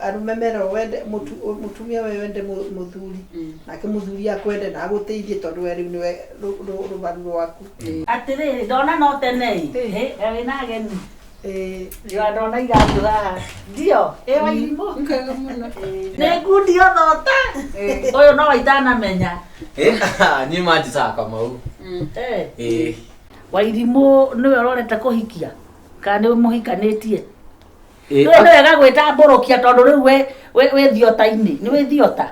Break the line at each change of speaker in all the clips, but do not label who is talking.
Arũme meragwo wende mũtumia, we wende mũthuri, nake mũthuri akwende na agũteithie, tondũ we rĩu nĩwe rũbaru rwaku.
Atĩrĩrĩ, ndona no tene ĩ. Ĩ, wĩna ageni? Ĩĩ, ndona iratũ haha, ndio ĩ Wairimũ?
Nkega mũno.
Nĩ ngundi othota ũyũ no itanamenya.
Niĩ manjĩtaga Kamau. Ĩĩ.
Wairimũ nĩwe ũrorete kũhikia kana nĩ mũhikanĩtie? Nĩwe nĩ wega gwĩtambũrũkia, tondũ rĩu we wĩ thiota-inĩ, nĩ wĩ thiota.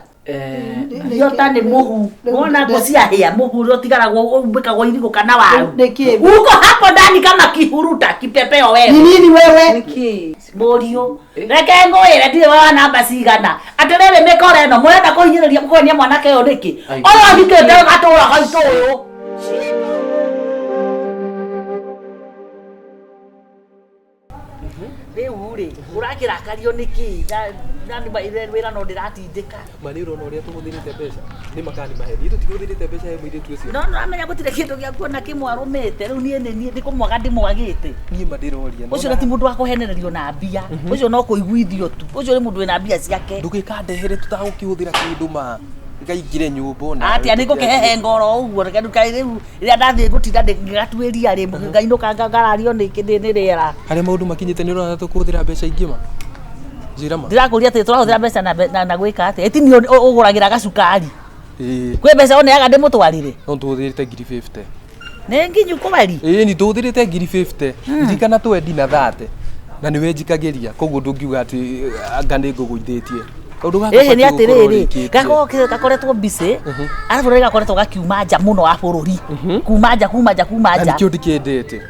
Thiota nĩ mũhu wona ngũ ciahĩa, mũhu ũrĩa ũtigaragwo umbĩkagwo irigũ kana waru.
Nĩkĩ?
Uko hapo ndani kama kihuruta kipepeo wewe.
Ni nini wewe?
Nĩkĩ?
Mũriũ, reke ngwĩre, ndirĩ wa namba cigana. Atĩrĩrĩ, mĩkora ĩno mũrenda kũhinyĩrĩria kũhenia mwanake ũyũ nĩkĩ?
Ai.
Ũyũ ahikĩte gatũra gaitũ ũyũ. Rĩu rĩ, ũrakĩrakario nĩkĩ? Na nĩ wĩra no ndĩratindĩka.
Ma nĩ ũrona ũrĩa tũhũthĩrĩte mbeca? Nĩ makani maheni, itũ tihũthĩrĩte mbeca he mũirĩtu ũcio.
No nĩũramenya gũtirĩ kĩndũ gĩa kuona kĩmwe arũmĩte. Rĩu niĩ nĩ niĩ ndĩkũmwaga, ndĩmwagĩte.
Niĩ ma ndĩroria.
Ũcio na ti mũndũ wa kũhenererio na mbia, ũcio no kũiguithio tu. Ũcio nĩ mũndũ wĩna mbia ciake.
Ndũgĩkandehere tũtagũkĩhũthĩra kĩndũ, ma ngaingĩre nyũmba ona.
Atia nĩ ngũkĩhehenga oro ũguo? Reke ndukae rĩu rĩrĩa ndathiĩ ngũtinda ngĩgatuĩria rĩ, ngainũka ngarario nĩ rĩera.
Harĩa maũndũ makinyĩte, nĩ ũrona tũkũhũthĩra mbeca ingĩ? Ma njĩra ma.
Ndĩrakũria atĩ tũrahũthĩra mbeca na gwĩka atĩa? Ĩti niĩ ũgũragĩra gacukari.
Ĩĩ.
Kwĩ mbeca ũneaga ndĩmũtwarĩre?
No tũhũthĩrĩte 50,000.
Nĩ nginyu kũweri.
Ĩĩ, ni tũhũthĩrĩte 50,000. Ririkana twendi na 30, na nĩwe njikagĩria, koguo ndũngiuga atĩ anga nĩ ngũgũithĩtie kaũndũ gaka.
Ĩhĩ, nĩ
Ũbatiĩ gũkorwo
atĩrĩrĩ,
ũrĩkĩtie.
gakorwo gakoretwo busy, arabu rĩ gakoretwo gakiuma nja mũno wa bũrũri, kuma nja, kuma nja, kuma
Na
nja.
nĩkĩo ndikĩendete.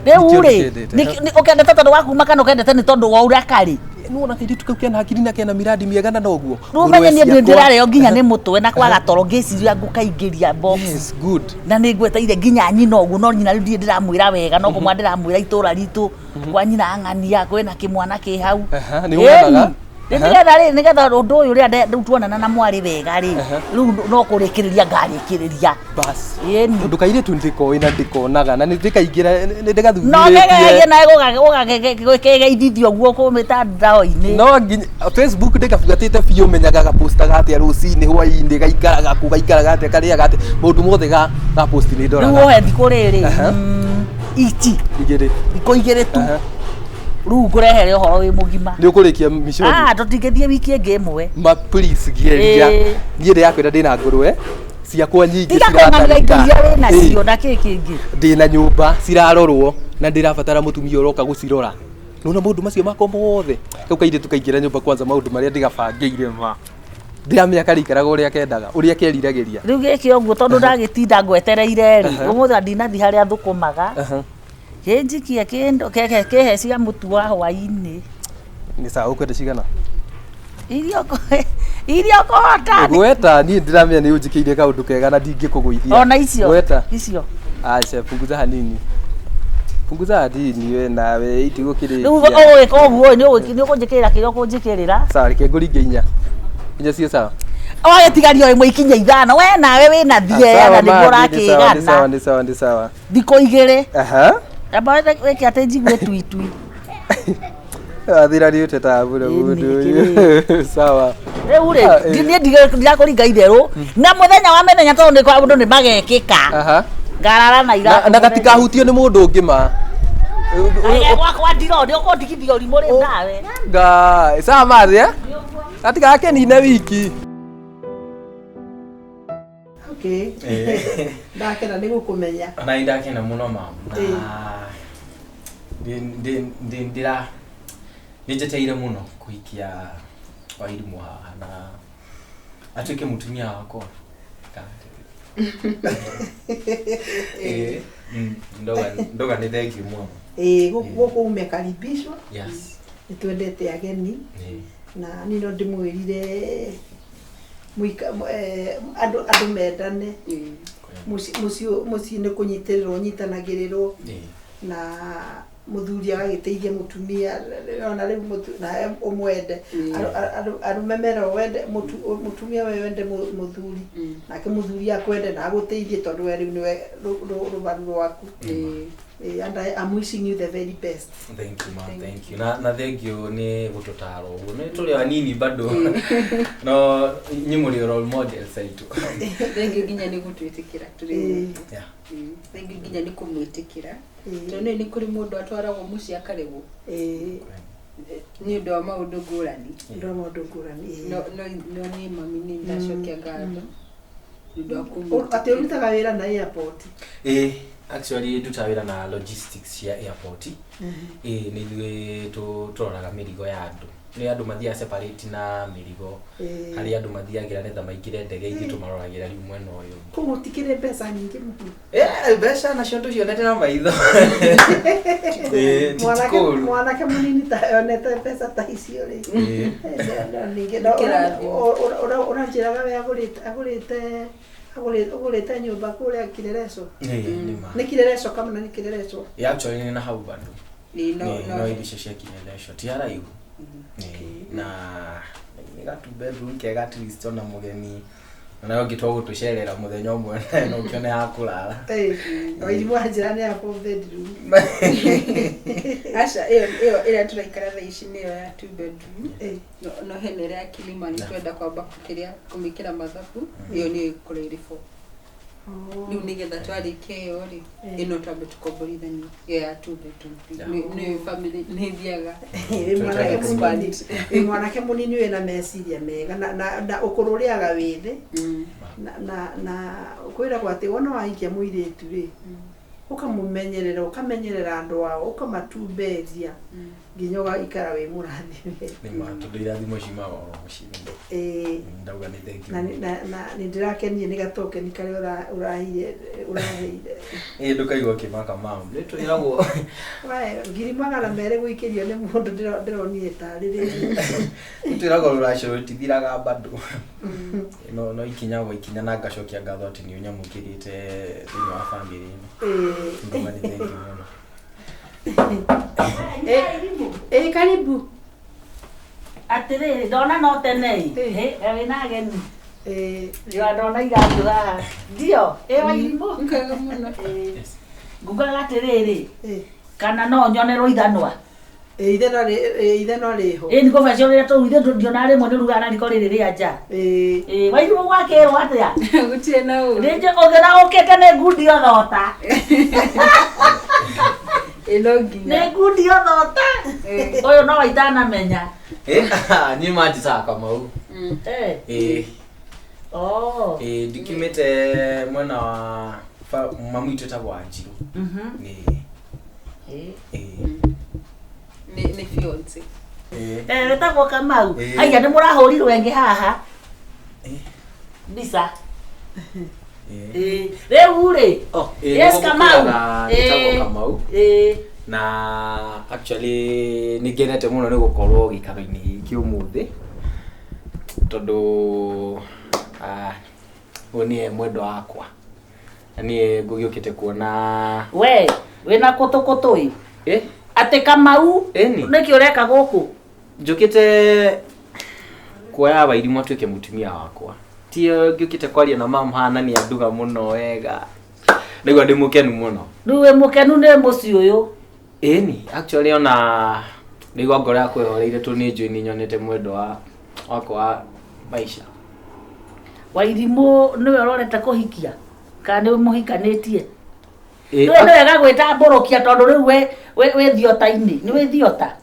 Rĩu
nĩkĩo
rĩ,
ndikĩendete.
ũkendete tondũ wa kuma kana ũkendete nĩ tondũ wa ũrĩa karĩ?
Nĩwona kairĩtu kau kena hakiri na kena miradi mĩega na noguo.
Rĩu ũmenye niĩ ndĩ ndĩrarĩo nginya nĩ mũtwe na kwaga toro ngĩciria ngũkaingĩria box.
Yes, good.
Na nĩ ngweteire nginya nyina ũguo, no nyina rĩu ndirĩ ndĩramwĩra wega, no kũmwa ndĩramwĩra itũra ritũ kwa nyina ang'ania kwĩna kĩmwana kĩ hau.
Aha, nĩ ũganaga?
Ĩni. Nĩgetha rĩ, nĩgetha ũndũ ũyũ rĩrĩa rĩu tuonana na mwarĩ wega rĩ, rĩu no kũrĩkĩrĩria ngarĩkĩrĩria.
Bas.
Ĩni.
Tondũ kairĩtu ndĩkoĩ na ndĩkonaga na nĩ ndĩkaingĩra nĩ
No
ndĩgathuthuthĩtie.
kegerie nawe gũgeithithio ũguo kũ mĩtandao-inĩ.
No nginya Facebook ndĩkabuatĩte biũ, menyaga gapostaga atĩa rũcinĩ, hwainĩ, gaikaraga kũ, gaikaraga atĩa, karĩaga atĩa, maũndũ mothe ga post nĩ
Rĩu
ndoraga.
wohe thikũ rĩrĩ, ici
2.
Thikũ 2 tu. Rĩu ngũrehere ũhoro wĩ mũgima.
Nĩ ũkũrĩkia miconi?
Ah, tũtingĩthiĩ wiki ĩngĩ ĩmwe.
Ma please geria.
Ĩĩ.
Niĩ ndĩrakwĩra ndĩna ngũrwe ciakwa nyingĩ.
Tiga kũng'anĩra indo iria wĩ nacio
Ĩĩ.
na kĩ kĩngĩ.
Ndĩna nyũmba cirarorwo na ndĩrabatara mũtumia ũroka gũcirora. Nona maũndũ macio makwa mothe, kau kairĩtu kaingĩra nyũmba kwanza, maũndũ marĩa ndĩgabangĩire, ma ndĩramenya karĩikaraga ũrĩa kendaga, ũrĩa keriragĩria.
Rĩu gĩkĩ ũguo, tondũ ndagĩtinda ngwetereire rĩ, ũmũthĩ ndinathi harĩa thũkũmaga, kĩnjikie kĩndũ kĩhe cia mũtu wa hwainĩ.
Nĩ sawa, ũkwenda cigana?
Iria ũkũhota.
Gweta, niĩ ndĩramenya nĩ ũnjĩkĩire kaũndũ kega na ndingĩkũgũithia.
Ona icio.
Gweta.
Icio.
Aca, punguza hanini, punguza hanini, we nawe
Rĩu
itigũkĩrĩkia.
ũgwĩka ũguo nĩ ũkũnjĩkĩrĩra kĩrĩa ũkũnjĩkĩrĩra.
Sawa, reke ngũringe inya inya ciĩ sawa.
Wagĩtigaria ĩmwe ikinye 5, we nawe wĩna thieya na nĩguo
Sawa, nĩ sawa, nĩ sawa,
ũrakĩgana.
nĩ sawa, nĩ sawa.
Thikũ 2.
Aha.
Amba wĩke atĩ njigue tuitui.
Athira nĩ ũtetaga mũno.
Ĩni,
Mũndũ ũyũ sawa.
Rĩu rĩ,
Ah, ĩ.
niĩ ndirakũringa itherũ na mũthenya wa mĩthenya, tondũ nĩ kwa ũndũ nĩ magekĩka. Ngarara na iratũ.
Na gatikahutio nĩ mũndũ ũngĩ, ma.
Aya, gwakwa ndiro nĩ ũkũndigithia ũrimũ rĩ nawe.
Ngai, sawa mathi, eh, gatigakenine wiki.
Okay. Ndakena nĩ gũkũmenya.
Ona nĩ ndakena mũno, mam. Na ndĩra nĩ njetereire mũno kũhikia Wairimũ haha na atuĩke mũtumia wakwa. Ĩĩ, ndoga nĩ thengiũ mũno.
Ĩĩ, gũkũ umekaribishwa. Nĩ twendete ageni. Na niĩ no ndĩmwĩrire andũ mendane. Mũciĩ nĩ kũnyitĩrĩrwo nyitanagĩrĩrwo na Mũthuri agagĩteithia mũtumia ona rĩu nawe ũmwende. Arũme meragwo wende mũtumia, we wende mũthuri, nake mũthuri akwende na agũteithie tondũ we rĩu nĩwe rũbaru rwaku. And I am wishing you the very best.
Thank you, ma, thank you. Na thank you nĩ gũtũtara ũguo. Nĩ tũrĩ anini bado. No inyuĩ mũrĩ role models aitũ.
Thank you nginya nĩ gũtwĩtĩkĩra tũrĩ. Thank you nginya nĩ kũmwĩtĩkĩra. Tondũ nĩ kũrĩ mũndũ atwaragwo mũciĩ akaregwo nĩ ũndũ wa maũndũ ngũrani.
Ũndũ wa maũndũ ngũrani.
No niĩ mami nĩ ndacokia ngatho nĩ ũndũ wa
Atĩ
kũmwĩtĩkĩra.
ũrutaga wĩra na airport?
Ĩĩ, actually ndutaga wĩra na logistics cia airport. Ĩĩ, nĩ ithuĩ tũroraga mĩrigo ya andũ. Nĩ andũ mathiaga separate na mĩrigo. Harĩa andũ mathiagĩra nĩgetha maingĩre ndege, ithuĩ tũmaroragĩra rĩu mwena ũyũ.
Kũu gũtikĩrĩ mbeca nyingĩ mũno?
Mbeca nacio tũcionete na maitho. Ĩĩ, ti
Mwanake
kũũru.
Mwanake mũnini ta onete mbeca ta icio rĩ. Ningĩ
Kĩrathimo.
Ũranjĩraga we agũrĩte nyũmba kũrĩa Kirereco.
Ĩĩ, nĩ ma.
Nĩ Kirereco kana nĩ Kirereco?
Ĩĩ, actually nĩ na hau bado.
Ĩĩ, no
Nĩ
no
no iricio cia Kirereco ti haraihu. Ĩĩ, na nĩ ga two bedroom kega, at least ona mũgeni ona ũngĩtua gũtũcerera mũthenya ũmwe no ũkĩone ha kũrara.
Wairimũ anjĩra nĩ ya four bedroom.
Aca, ĩyo ĩrĩa tũraikara thaa ici nĩyo ya two bedroom. No hena ĩrĩa ya Kilimani twenda kwamba kĩrĩa kũmĩkĩra mathabu, ĩyo nĩyo ĩgũkorwo ĩrĩ four. Rĩu nĩgetha twarĩkia ĩyo rĩ, ĩno twambe tũkomborithanie ĩyo ya two bedroom. Nĩ family nĩ ĩthiaga.
Wĩ mwanake mũnini, wĩ mwanake mũnini wĩna meciria mega na ũkũrũ ũrĩaga wĩthĩ. Na kwĩragwo atĩ wona wahikia mũirĩtu rĩ, ũkamũmenyerera, ũkamenyerera andũ ao, ũkamatumberia nginya ũgaikara wĩ mũrathime.
Nĩ ma, tondũ irathimo ciumaga oro mũciĩ. Ndauga nĩ thank you.
Na nĩ ndĩrakenire nĩ gatokeni karĩa ũraheire ũraheire.
Ĩĩ, ndũkaigua ũkĩmaka mam. Nĩ twĩragwo.
Wae, 200,000 gũikĩrio nĩ mũndũ ndĩronire tarĩ rĩrĩ.
Nĩ twĩragwo rũracio rũtithiraga bado. No ikinya gwa ikinya, na ngacokia ngatho atĩ nĩ ũnyamũkĩrĩte thĩinĩ wa family ĩno. Ndauga nĩ thank you mũno.
Ĩĩ, karibu.
Atĩrĩrĩ, ndona no tene ĩ. Wĩna ageni?
Ĩĩ.
Ndio ndona iratũ haha, ndio ĩ Wairimũ?
Nkaga mũno.
Yes.
Ngugaga atĩrĩrĩ, kana no nyone rũithanwa?
Ĩĩ, ithe no rĩho.
Ĩ, nĩ kũbeca ũrĩa tũu ithe ndionaga rĩmwe nĩ rugaga na riko rĩrĩ rĩa nja. Ĩ Wairimũ, gwakĩrwo atĩa?
Gũtirĩ na ũru.
Rĩngĩ ũngĩona ũkĩte nĩ ngundio thota.
Ĩ, no nginya.
Nĩ ngundio thota. Ũyũ no itanamenya.
Ĩĩ, niĩ manjĩtaga Kamau. Ĩĩ. Ĩĩ, ndikiumĩte mwena wa mamu witũ etagwo Wanjirũ. Ĩĩ. Ĩĩ.
Nĩ fiance.
Ĩĩ.
Eh, wĩtagwo Kamau?
Ĩĩ.
Haiya, nĩ mũrahũrirwo ĩngĩ haha mbica.
Ĩĩ.
Ĩĩ, rĩu rĩ.
Ĩĩ,
Yes,
nĩguo
Kamau.
ngũkwĩraga njĩtagwo Kamau. Na actually nĩ ngenete mũno nĩ gũkorwo gĩikaro-inĩ gĩkĩ ũmũthĩ tondũ ũyũ nĩye mwendwa wakwa na niĩ ngũgĩũkĩte kuona.
We wĩna kũtũ kũtũ ĩ.
Ĩ.
Atĩ Kamau?
Ĩni.
Nĩkĩ ũreka gũkũ?
Njũkĩte kuoya Wairimũ atuĩke mũtumia wakwa. Tio ngĩũkĩte kwaria na mam haha na nĩ anduga mũno wega, ndaigua ndĩ mũkenu mũno.
Rĩu wĩ mũkenu nĩ mũciĩ ũyũ?
Ĩni, actually ona ndaigua ngoro yakwa ĩhoreire tondũ nĩ njũĩ nĩ nyonete mwendwa wakwa wa maica.
Wairimũ nĩwe ũrorete kũhikia kana nĩ mũhikanĩtie?
Ĩ,
Nĩwe nĩ wega gwĩtambũrũkia tondũ rĩu we wĩ thiota-inĩ, nĩ wĩ thiota.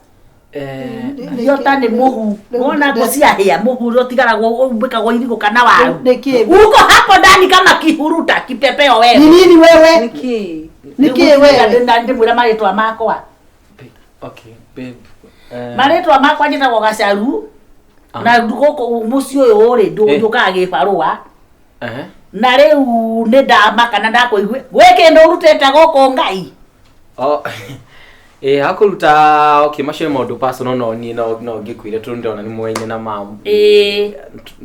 Thiota nĩ mũhu, wona ngũ ciahĩa, mũhu ũrĩa ũtigaragwo ũmbĩkagwo irigũ kana waru.
Nĩkĩ?
Uko hapo ndani kama kihuruta kipepeo wewe.
Ni nini wewe?
Nĩkĩ?
Nĩkĩ wewe?
Ndĩmwĩra marĩtwa makwa.
Okay, babe.
Marĩtwa makwa njĩtagwo Gacaru. Na gũkũ mũciĩ ũyũ rĩ, njũkaga gĩbarũa. Na rĩu nĩ ndamaka na ndakũigue gwĩ kĩndũ ũrutĩte gũkũ Ngai.
Oh. Hakuruta okay macio maundu personal no ni no no ngikwire tondu ndona ni mwenye na mam.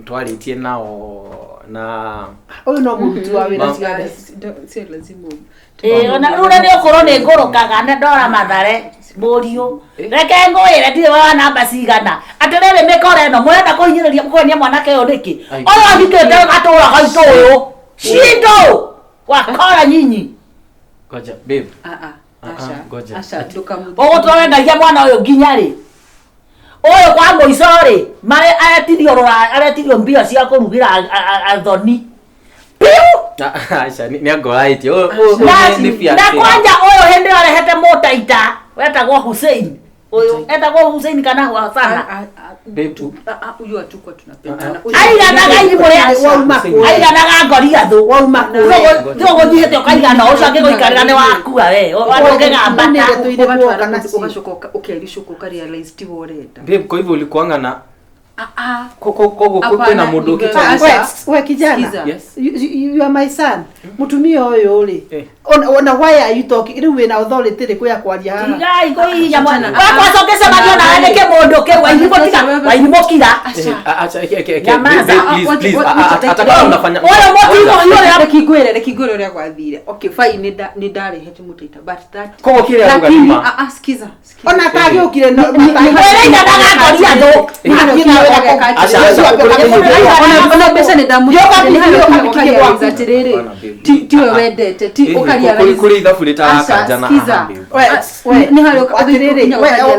Twarĩtie nao na
ũyũ no mũruti wa wĩra ciothe.
Sio lazima.
Ona rĩu nĩ ũkorwo nĩ ngũrũkaga na ndora Mathare mũriũ. Reke ngwĩre ndirĩ wa namba cigana. Atĩrĩrĩ mĩkora ĩno mũrenda kũhinyĩrĩria kũhenia mwanake ũyũ nĩkĩ? Ũyũ ahikĩte gatũra gaitũ ũyũ. Shindo! Wakora nyinyi.
Ngoja babe.
Asha. Asha ndukamu.
Ũgũtũra mwana ũyũ nginya rĩ? Ũyũ kwa mũico rĩ, marĩ aretirio rũra aretirio mbia cia kũrugĩra athoni. Piu!
Asha ni angoraĩtie.
Na kwanja ũyũ hĩndĩ ĩyo arehete mũtaita wetagwo Hussein. Ũyũ etagwo Hussein kana Hasana.
Babe
huyu hatukwa tunapendana.
Aiganaga irimũ rĩa aiganaga ngoriathũ.
Wauma
kũ? Ũgũthiĩte ũkaigana ũcio angĩgũikarĩra nĩ wakua we. Ũngĩgambata.
Ugacoka ukericũka ukarealize ti we ũrenda.
Babe kwa hivyo ulikuanga na koguo kwĩna mũndũ ũkĩte.
We kijana.
Yes.
You are my son. Mutumia ũyũ rĩ. Ona why are you talking? Rĩu wĩna authority rĩ kwĩa kwaria haha.
Tigai kũhihinya mwana. Wakwa cokecemania nawe nĩkĩ mũndũ kĩ Wairimũ tiga. Wairimũ kira.
Acha please please hata kama unafanya.
Ũyũ mũtino ũyũ
reke ngwĩre ũrĩa gwathire. Okay fine nĩ ndarehete mũtaita but that.
Koguo kĩrĩa
Lakini
rũgatuma.
sikiza.
Ona atagĩũkire no
Wĩraiganaga ngoriathũ.
Ona mbeca nĩ ndamũrehere atĩrĩrĩ ti we wendete ti ũkarealize
kũrĩ ithabu rĩtarakanja na haha.
Nĩ harĩ
atĩrĩrĩ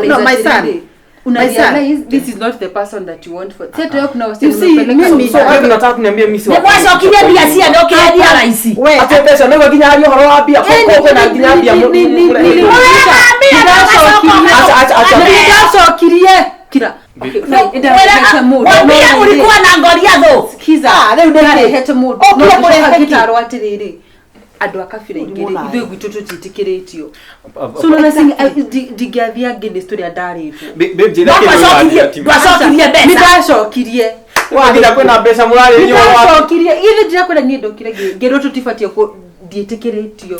no my son
una realize this is not the person that you want for. Sasa wewe kuna
You see, mimi
so wewe unataka kuniambia mimi si
wa. Nimwacokirie mbia cia ndio kĩendia raici.
Ate mbeca nĩguo nginya haria ũhoro wa mbia koko na nginya mbia.
Nĩndacokirie kira.
Wambia ulikuwa na ngoriathũ.
Sikiza.
Rĩu
ndarehete mũndũ. No ngĩtarwo atĩrĩrĩ andũ a kabira ingĩ ithuĩ gwitũ tũtiĩtĩkĩrĩtio. So unaona ndingĩathiĩ against ũrĩa ndarĩtwo.
Babe njĩra kĩrĩa
ndwacokirie mbeca.
Nĩndacokirie.
Nginya kwĩna mbeca mũrarĩrio
wa. Nĩndacokirie. Ithe ndirakwĩra niĩ ndokire ngĩrwo tũtibatiĩ ndiĩtĩkĩrĩtio.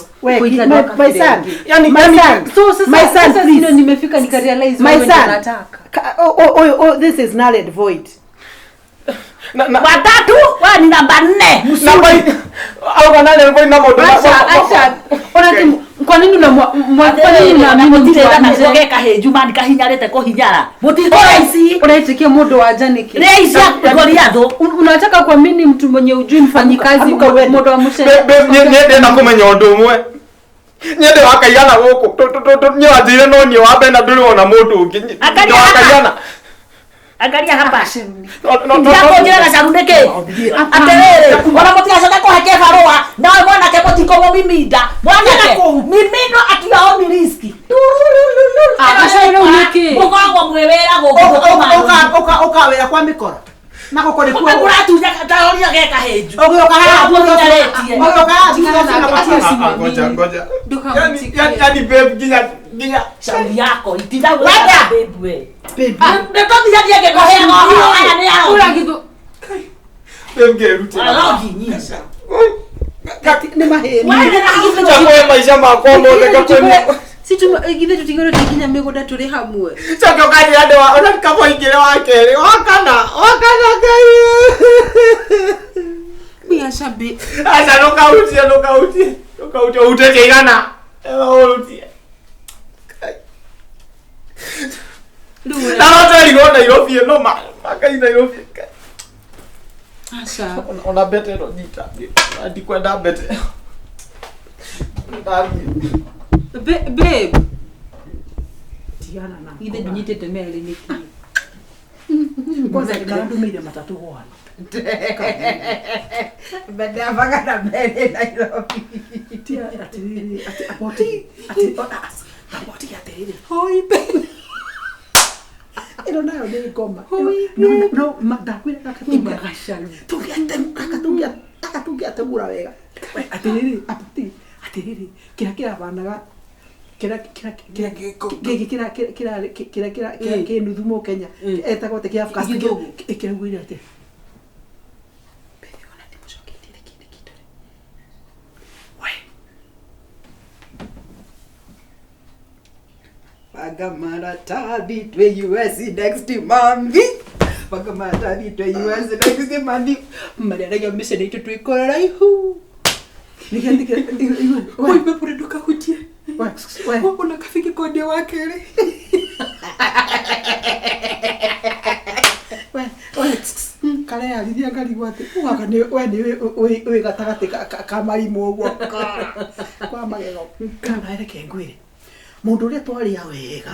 My son.
Yani
my son.
So sasa
my son please.
Nimefika nikarealize
my
wewe ndio
son.
unataka.
Oh this is null and void.
Watatu wewe ni namba 4.
Namba au kana void na mũndũ.
Acha. Ona kwa nini unaamini
mtu wa kahinju mani kahinyarĩte kũhinyara. Mũtikora ici.
Unaitikia mũndũ wa nja nĩkĩ?
Rĩa ici ngoriathũ.
Unataka kuamini mtu mwenye ujui mfanyikazi mũndũ wa mũcere.
Niĩ na kũmenya ũndũ ũmwe. Nyende wakaigana gũkũ. Niĩ wanjĩrire no niĩ wa mbere na ndũrĩ wona mũndũ ũngĩ. Wakaigana.
Angalia hapa. Ndirakũnjĩra gacaru nĩkĩ? Atĩrĩrĩ, ona mũtigacoke kũhe kĩbarũa, nawe mwanake mũtikũmũmiminda. Mwanake, mimino at your own risk.
Gacaru nĩkĩ?
Mũkoragwo mwĩ wĩra gũkũ.
Ũka wĩra kwa mĩkora. Na gũkũ nĩkuo.
Ũratunya taũria ge kahĩnju.
Ũgĩũka haha
ũhinyarĩtie.
Ũgĩũka haha thutha
Ngoja ngoja. Yani babe nginya
shauri yako itinda wenda babe we.
Babe.
Nĩtũthiagie ngĩkũheaga ũhoro aya nĩ arogi.
Ũragithũ.
Babe ngĩrutĩra.
Arogi nyinyi.
Nĩ maheni.
Chakwe maica makwa mothe gakwe.
Si tu githe tutigoro nginya mĩgũnda tũrĩ hamwe.
Coke ũkanjĩra ndĩ wa ona kamũingĩre wa kerĩ wa kana Ngai.
Biaca babe.
Aca ndũkahutie ndũkahutie ũhutĩtie igana. Ũhutie. Na no twerirwo Nairobi ĩno ma Ngai Nairobi.
Aca.
Ona mbete ĩno nyita. Ndikwenda mbete. Ndathiĩ.
Babe.
Tigana na.
Ithe ndũnyitĩte merĩ nĩkĩ?
Kwanza ndũmĩire matatũ gwana. Mbere na mbere Nairobi. Atĩrĩrĩ, atĩ aboti, atĩ aboti atĩrĩrĩ.
Hoi babe.
Ĩno nayo nĩ ngoma. No ndakwĩra gaka tũngĩatemũra wega. Atĩrĩrĩ, aboti, atĩrĩrĩ, kĩrĩa kĩrabanaga kĩrĩa gĩkĩ kĩrĩa kĩ nuthu mũkenya etagwo atĩ kĩa kĩraugire atĩ
Banga maratathi twĩ US next month. Banga maratathi twĩ US next month. Marĩaragia mĩciĩ itũ twĩ kũraihu. Oi, bebure ndũkahutie. Ona kabiki kondia wa kerĩ.
Kareyarithia ngarigwo atĩ ugaga nĩ we nĩ wĩ gatagatĩ ka marimũ ũguo kwa magego. Kana reke ngwĩre mũndũ ũrĩa twarĩa wega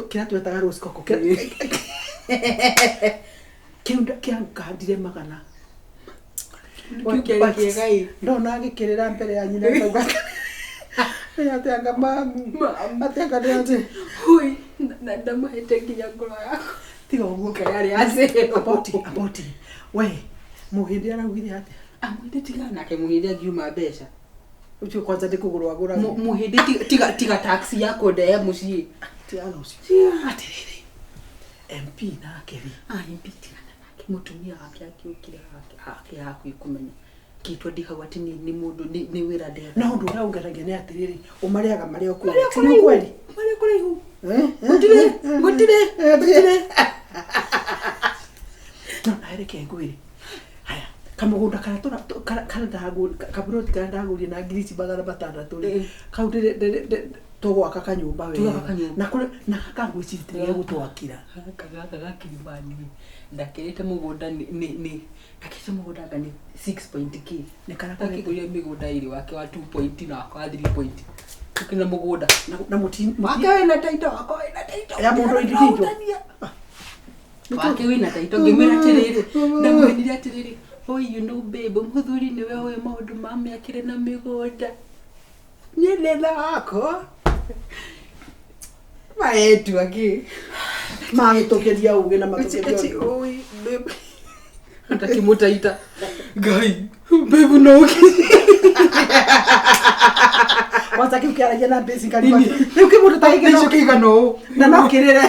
kĩrĩa twetaga rose coco kĩu kĩangandire magana.
Kĩu kĩarĩ kĩega ĩ.
Ndona agĩkĩrĩra mbere ya nyina ngauga atĩ anga mamu atĩ anga nĩ atĩ
Hui, na ndamahete nginya ngoro yakwa.
Tiga ũguo.
Ngai arĩ acero.
Aboti aboti we mũhĩndĩ araugire atĩa?
Mũhĩndĩ tiga nake, mũhĩndĩ angiuma mbeca.
Ũcio kwanza nĩ kũgũrwo agũraga.
Mũhĩndĩ tiga taxi ya kũndehe mũciĩ.
Tigana ũcio. Atĩrĩrĩ, MP nake rĩ?
Ah, MP tigana nake, mũtumia wake angĩũkire ake hakuhĩ kũmenya kĩtwa ndĩ hau atĩ nĩ mũndũ nĩ wĩra ndĩreka.
Na ũndũ ũrĩa ũngenagia nĩ atĩrĩrĩ, ũmarĩaga marĩ o kũu.
Marĩ o
Ti nĩ kweli?
Marĩ o kũraihu.
Eh, eh,
Gũtirĩ,
eh,
gũtirĩ,
eh,
gũtirĩ.
No nawe reke ngwĩre, haya kamũgũnda karĩa karĩa kaburoti karĩa ndagũrire na ngiri ici 600 rĩ, kau tũgwaka kanyũmba wega.
Tũgwaka kanyũmba.
Na kũrĩ na gaka ngwĩciria ti gegũtwakĩra.
Gaka gaka ga Kilimani ndakĩrĩte mũgũnda nĩ ndakĩrĩte mũgũnda anga nĩ 6 point k.
Nĩ karĩa
Ndakĩgũrire mĩgũnda ĩrĩ, wake wa 2 point na wakwa wa 3 point. Tũkĩna mũgũnda.
Na mũti
Wake wĩna title, wakwa wĩna title.
Ya mũndũ individual.
Wake wĩna title, ngĩmwĩra atĩrĩrĩ, ndamwĩrire atĩrĩrĩ, "Oi, you know babe, mũthuri nĩwe ũĩ maũndũ ma mĩakĩre na mĩgũnda. Niĩ ndĩna wakwa." Maretu angĩ.
Magĩtũkĩria ũgĩ na matũkĩria
Ati,
ũndũ.
oi, babe. Ndakĩmũtaita. Ngai, babe no ũkĩ.
Kwanza kĩu kĩaragia na basically rĩu kĩmũndũ ta gĩkĩ
Icio kĩigana ũũ.
na no kĩrĩre.